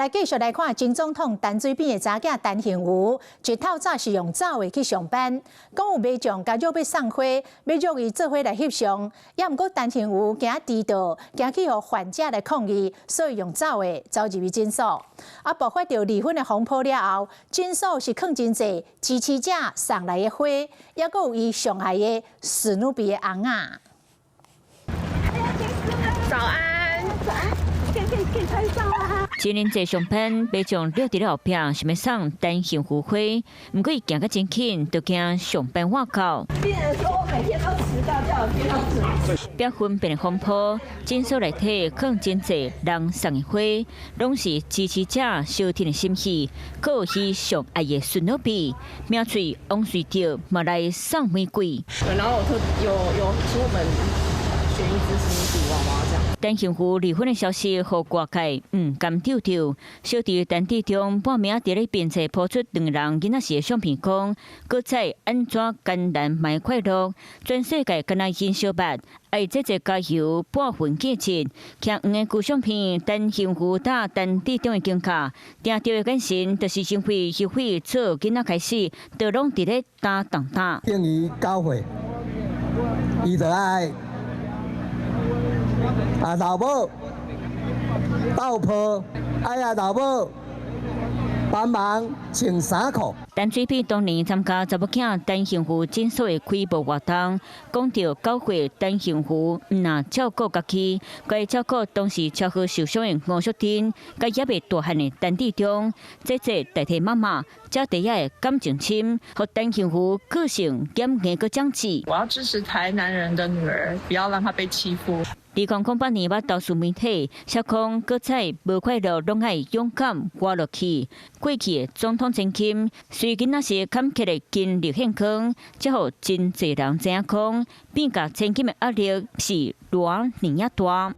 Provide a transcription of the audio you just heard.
來繼續來看前總統陳水扁的查囝陳幸妤，一透早是用走的去上班，講有民眾共約欲送花，欲約伊做伙來翕相，也毋過陳幸妤驚遲到，驚去予患者來抗議，所以用走的走入去診所。啊，爆發著離婚的風波了後，診所是囥真濟支持者送來的花，抑閣有伊上愛的史努比的尪仔。早安，早安，可以可以可以拍照啊！真人濟上班，民眾蹩佇咧後壁，想欲送陳幸妤花，毋過伊行甲真緊，就驚上班晚到。病人說我每天都遲到，叫我聽到遲。逼婚變的風波，診所內底囥真濟人送的花，攏是支持者相挺的心意，閣有伊上愛的史努比，名喙王瑞德嘛來送玫瑰。對，然後我特有有請我們選一支史努比娃娃這樣。陳幸妤離婚的消息，予外界毋甘丟丟。小弟陳志忠半暝佇咧面冊 po 出兩人囡仔時的相片，講閣再按怎艱難嘛會快樂，全世界敢若因相捌，愛節節加油，撥雲見日。徛黃的舊相片，陳幸妤佮陳志忠的間隔，定著的眼神，就是因為彼歲做囡仔開始，就攏佇咧擔重擔。等於9歲，伊就愛啊老母鬥抱，愛啊老母幫忙穿衫褲。陳水扁當年參加查某囝陳幸妤診所的開幕活動，講著9歲陳幸妤毋若照顧家己，該照顧當時車禍受傷的吳淑珍，佮猶未大漢的陳志忠，姐姐代替媽媽，這底下的感情深，予陳幸妤個性減硬閣長智。我要支持台南人的女兒，不要讓她被欺負。2008年捌投訴媒體，寫講閣再無快樂，攏愛勇敢活落去。過去的總統千金，隨囡仔時坎坷的經歷現光，才予真濟人知影講，變甲千金的壓力是偌爾仔大。